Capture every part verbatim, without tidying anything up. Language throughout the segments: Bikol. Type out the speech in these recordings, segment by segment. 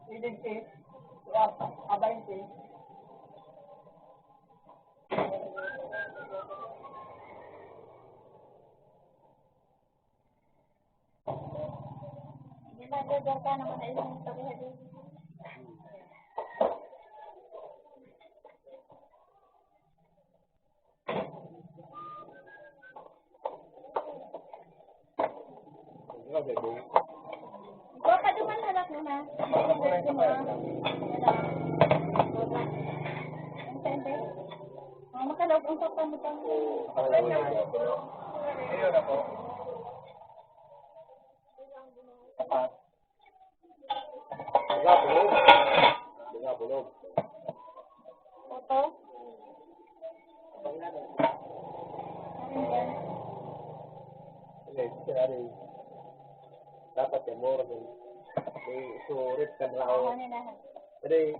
Pwede si, ah, ah, baynte. Hindi na, Dodor, ka naman na isang sabihan. Grabe, boy. Ikaw pa duman, harap mo na. Ang sende. Oh, makalaog ang papa mo pa. Ayun na po. Apat. Diba, bulog? Diba, bulog? Opo. Ano yan? Hindi, sorry. Dapat yung more than, may surit ka na ako. Ano na? Hindi,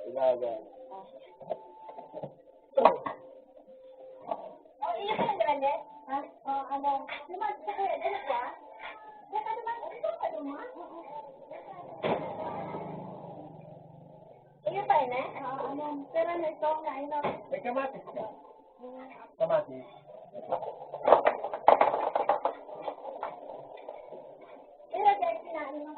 ilaga. Oh, iyo pa yung grande? Ha? Oh, ano? Lumad sa kaya, ano ka? Kaya ka naman, ano ka naman? Iyo pa yun, eh? Ah, ano? Pero ano ito, na ino? May kamatis ka? Kamatis. Pero dahil sinain mo,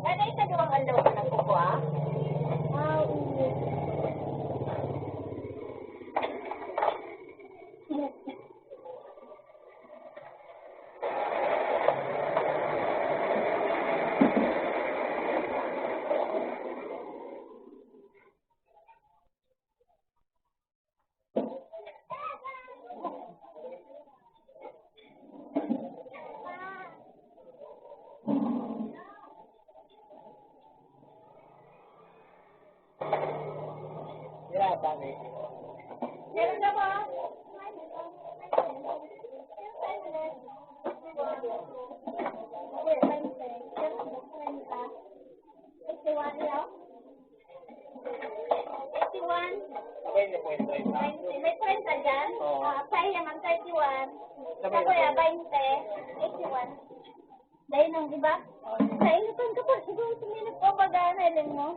Nanay, sa duwang aldaw ka nagkukua? Ah, oo. Meron ka ba? Eighty-one. Sabay niyo po yung treinta. Twenty. May treinta dyan? Oo. Ah, sa iya man, thirty-one. Sabay niyo po. Sa kuya, twenty. Eighty-one. Dahil nang iba? Oo. Sa inyo, saan ka pa? Siguro, suminip ko, baga, nailing mo.